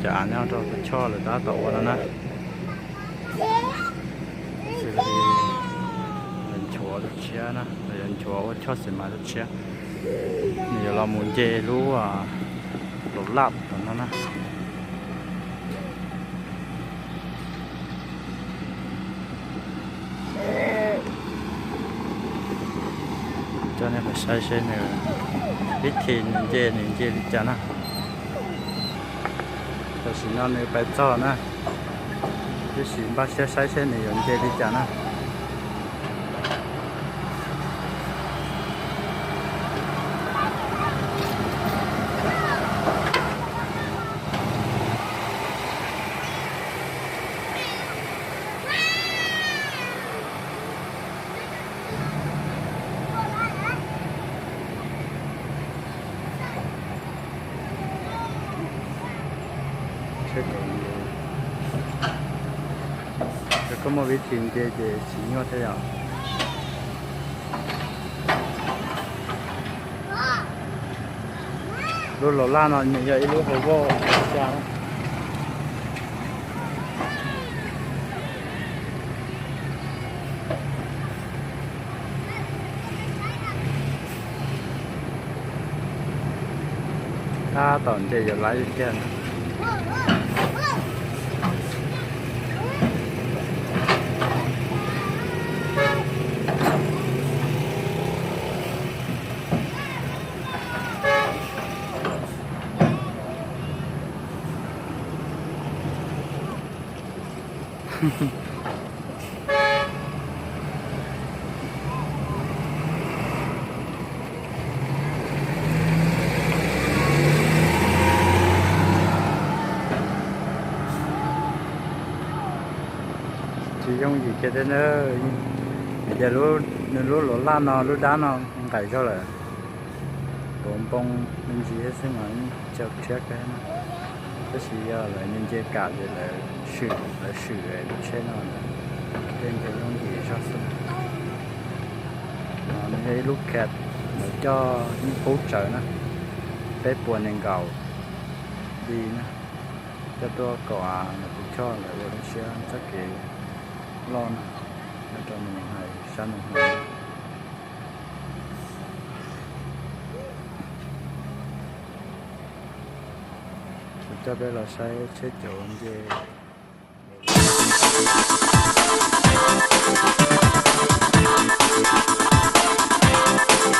Cov av nyob rau tus choj lawv tab tom ua no na. Xws li nchuav rau tshiab na, los yog nchuav ua choj xim mas rau tshiab. Nws yuav los mus nce lub laus laj tom no na. Coj nej pais saib seb nws, ib thim nws nce nws nce li cas na. Tam sim no nws pais txog na, tab sis npaj siab saib seb nws yuav nce li cas na. Koj muaj vib thim nce ces tsis nyuaj thiab yom. Lub laus laj no nws yog ib lub hauv voj xya na. Tab tom nce yuav laib li tiag na. Tsis yooj yim kiag thiab na. Vim tias nws lub laus laj no lub dab no nqaim zog lawm, tuav npoo me ntsis thiab xwb mas yeej tsis rhiab kawg na. Tab sis yog lawv nce nce kam ces lawv swm, lawv swm lub tsheb no lawm, thiaj nce yooj yim zog xwb. No nws yog ib lub khees lawv coj yeej qub tsawv na, peb puas nees nkaum di na, coj tuaj kaum av los tus choj lawv ua lub siab txoj kev loj na, nyob rau nws hais sab nus hmo. Kuv coj peb los saib tsheb cauv nce